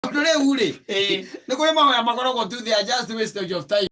Tondũ rĩu rĩ, nĩ kũrĩ mahoya makoragwo tu, they are just wastage of time,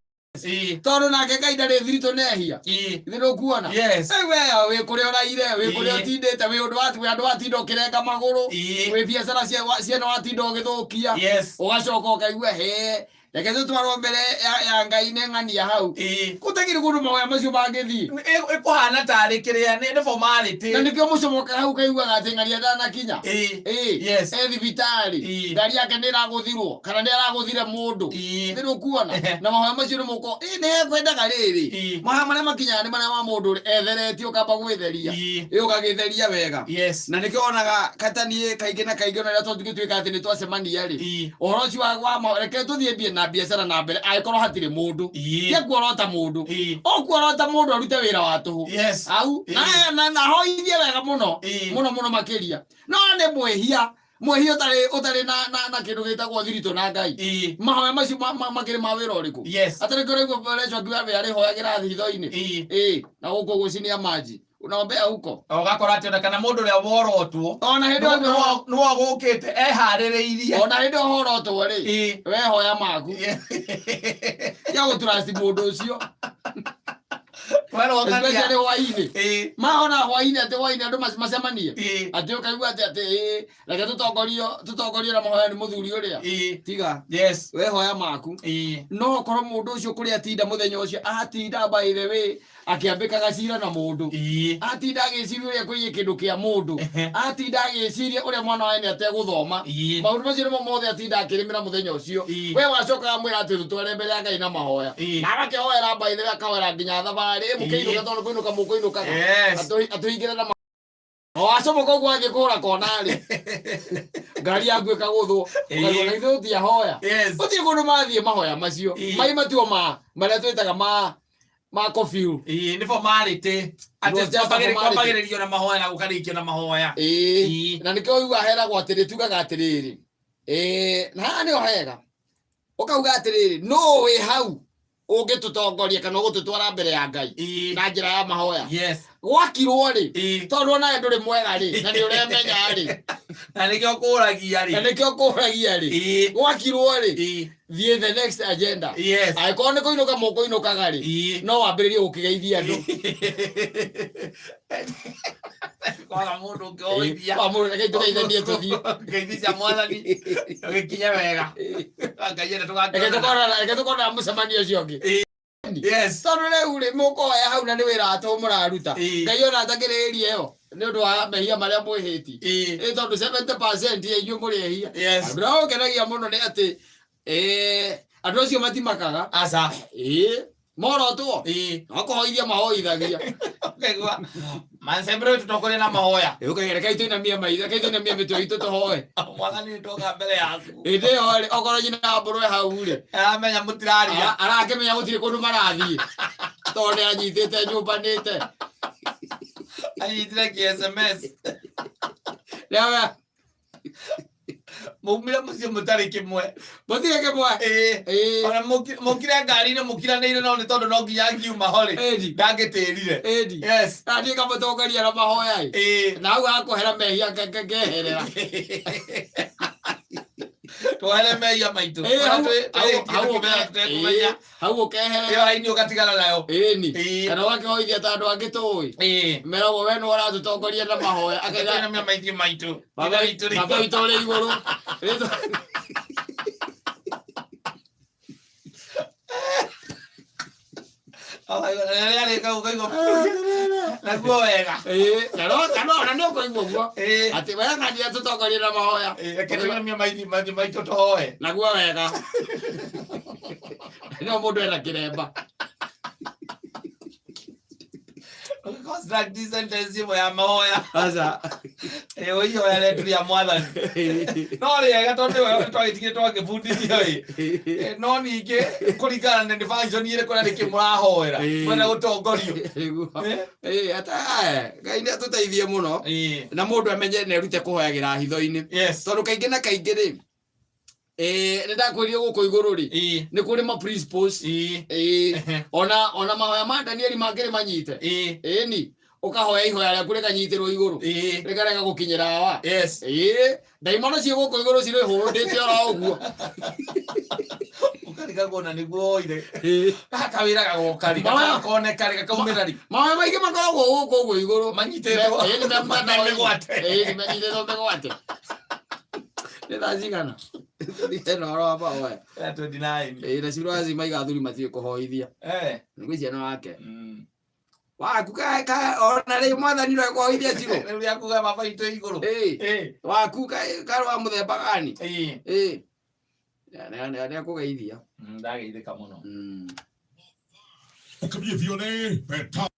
tondũ nake Ngai ndarĩ thiritũ nehia. Ithe ndũkuona? Yes. Rĩu we wĩ kũrĩa ũraire, wĩ kũrĩa ũtindĩte, wĩ ũndũ wĩ andũ watinda ũkĩrenga magũrũ, wĩ biacara ciene watinda ũgĩthũkia, ũgacoka ũkaigua he reke tũtwarwo mbere ya Ngai nĩ ng'ania hau. Gũtagĩrĩ kũndũ mahoya macio mangĩthiĩ. Ĩkũhana tarĩ kĩrĩa nĩ formality. Na nĩkĩo mũcomoka hau kaiguaga atĩ ng'ania ndanakinya. E thibitarĩ, ngari yake nĩ ĩragũthirwo kana nĩ aragũthire mũndũ. Nĩ rũkuona na mahoya macio nĩ mũko nĩ hekwendaga rĩrĩ. Mahoya marĩa makinyaga nĩ marĩa ma mũndũ etheretie, ũkamba gwĩtheria. Ũgagĩtheria wega. Na nĩkĩo wonaga kataniĩ kaingĩ na kaingĩ, ona rĩrĩa tũngĩtuĩka atĩ nĩ twacemania rĩ, ũhoro ũcio wa reke tũthiĩ mbie na biacara na mbere angĩkorwo hatirĩ mũndũ. Tia kuorota mũndũ. Ũkuorota mũndũ arute wĩra wa tũhũ. Au na hoithie wega mũno. Mũno mũno makĩria. No nĩ mwĩhia. Mwĩhia ũtarĩ na kĩndũ gĩtagwo thiritũ na Ngai. Mahoya macio makĩrĩ ma wĩra ũrĩkũ? Atarĩ kĩo ũraigua Rachel akiuga wĩ arĩhoyagĩra hitho-inĩ. Na gũkũ gũcinia maji. Unaombea huko. Ũgakora atĩ ona kana mũndũ ũrĩa worotwo Ona hĩndĩ ĩyo nĩwe ũgũkĩte eharĩrĩirie. Ona hĩndĩ ĩyo horotwo rĩ, we hoya maku. Tia gũtrust mũndũ ũcio. Werwo ng'ania. Especially hwainĩ. Mahona hwainĩ, atĩ hwainĩ andũ macemanie. Atĩ ũkaigua atĩ reke tũtongorio na mahoya nĩ mũthuri ũrĩa. Tiga. We hoya maku. No okorwo mũndũ ũcio kũrĩa atinda mũthenya ũcio, atinda, by the way, akĩambĩkaga cira na mũndũ, atinda agĩciria ũrĩa kũiye kĩndũ kĩa mũndũ, atinda agĩciria ũrĩa mwana wa ene ategũthoma, maũndũ macio nĩmo mothe atinda akĩrĩmĩra mũthenya ũcio. We wacoka wamwĩra atĩ tũtware mbere ya Ngai na mahoya, na agakĩhoera, by the way, akahoera nginya thabarĩ mũkĩinũka, tondũ kũinũka mũkũinũkaga. Atũhingĩre na wacomoka ũguo wathiĩ kũhũra kona rĩ, ngari yaku ĩkagũthwo, ũkaigua na ithuĩ tũtiahoya. Gũtirĩ kũndũ mathiĩ mahoya macio. Mai matuo ma marĩa twĩtaga ma curfew. Ĩĩ, nĩ formality. It was Atĩ just a formality. kwambagĩrĩrio na mahoya na gũkarĩkio na mahoya. Na nĩkĩo ũiguaga heragwo atĩrĩ, tugaga atĩrĩrĩ, na haha nĩho hega, ũkauga atĩrĩrĩ, nũ wĩ hau ũngĩtũtongoria kana ũgũtũtwara mbere ya Ngai na njĩra ya mahoya? Gwakirwo rĩ, tondũ onawe ndũrĩ mwega rĩ, na nĩ ũremenya rĩ, Na nĩkĩo kũragia na rĩ. Nĩkĩo kũragia rĩ, gwakirwo rĩ, thiĩ the next agenda. Angĩkorwo nĩ kũinũka mũkũinũkaga rĩ, no wambĩrĩrie gũkĩgeithia andũ. Kwaga mũndũ ũngĩoithia. Wa mũndũ, reke tũgeithanie tũthiĩ. Ngeithi cia Mwathani ũgĩkinye wega. Ngai enda Reke tũgakĩonana. tũkonana, reke tũkonana mũcemanio ũcio ũngĩ. Tondũ rĩu rĩ, mũkoya hau na nĩ wĩra wa tũhũ mũraruta. Ngai ona atakĩrĩrĩria ĩyo nĩ ũndũ wa mehia marĩa mwĩhĩtie. Tondũ 70% ya inyuĩ mũrĩ ehia. Ũndũ ũrĩa ũngenagia mũno nĩ atĩ andũ acio matimakaga. Aca. Morotwo no kũhoithia mahoithagia. Ũkaigua mancembere tũtongorie na mahoya. Ũkaigua reke tũinamie maitho, reke tũinamie mĩtwe itũ tũhoe. Mwathani, nĩ twoka mbere yaku. Hĩndĩ ĩyo rĩ, okorwo nyina wa mbũrũ e hau rĩ, aramenya mũtiraria. Arakĩmenya gũtirĩ kũndũ marathiĩ tondũ nĩ anyitĩte nyũmbanĩte. Anyitire kĩ SMS. Rĩawe. Maumire mũciĩ mũtarĩ kĩmwe. Mũtirĩ kĩmwe. Ona mũkire ngari-inĩ mũkiranĩire, no nĩ tondũ no nginya ngiuma ho rĩ, ndangĩtĩrire. Nathiĩ ngamũtongoria na mahoya ĩ. Na hau akũhera mehia ngeherera. Twohere mehia maitũ. Ĩĩ, hau- Ona twĩhĩtie tũkĩmenya tũtekũmenya. Hau ũkeherera. Ĩyo raini ũgatigana nayo. Ĩni. Kana ũgakĩhoithia ta andũ angĩ tũĩ. Meragwo we nĩ ũratũtongoria na mahoya. Akaiga Tũinamia maitho maitũ. Baba Ithe witũ rĩ. Baba witũ ũrĩ igũrũ. Rĩrĩa arĩka ũkaigua naguo wega. Ĩĩ, na no na nĩ ũkũigua ũguo. Atĩ we ng'ania tũtongorie na mahoya. Reke tũinamie maitho maitũ tũhoe. Naguo wega. No mũndũ ena kĩremba. Construct sentence ĩmwe ya mahoya. Aca. Ĩĩ, ihoya rĩetu rĩa Mwathani no rĩega tondũ nĩwe twagĩtigire twagĩbundithio ĩ. No ningĩ kũringana na nĩ function ĩrĩkũ na nĩkĩ mũrahoera, mwena gũtongorio. Nĩguo. Ĩĩ, ata Ngai nĩ atũteithie mũno na mũndũ amenye na erute kũhoyagĩra hitho-inĩ, tondũ kaingĩ na kaingĩ rĩ, nĩ ndakwĩrire gũkũ igũrũ rĩ, nĩ kũrĩ ma principles. Ona mahoya ma Danieli mangĩrĩ manyite. Ĩni. Ũkahoya ihoya rĩaku rĩkanyitĩrwo igũrũ, rĩkarega gũkinyĩra awa. Ĩĩ, ndaimono ciĩ gũkũ igũrũ cirĩ hũndĩte oro ũguo. Ũkarigagwo na nĩguo woire gaka kawĩra gagoka rĩ, gakoneka rĩ, gakaumĩra rĩ? Mahoya maingĩ makoragwo gũkũ ũguo igũrũ. Manyitĩtwo. Ĩĩ, nĩ me mtandao-inĩ. Mĩgwate. Ĩĩ, nĩ manyitĩtwo mĩgwate. Nĩ thaa cigana? Tũthiĩ na ũhoro wa mahoya. Ya 29. Ĩĩ, na ciũra cima igathuri matiũĩ kũhoithia. Nĩ ciana wake. Waku ka ka ona rĩ mwathani no ekũhoithia cirũ. Rĩu rĩa kuga baba itũ igũrũ. Ĩĩ. Waku ka karĩ wa mũthemba gani? Ĩĩ. Nĩ akũgeithia. Ndageithĩka mũno. Ũkabie viole, peta.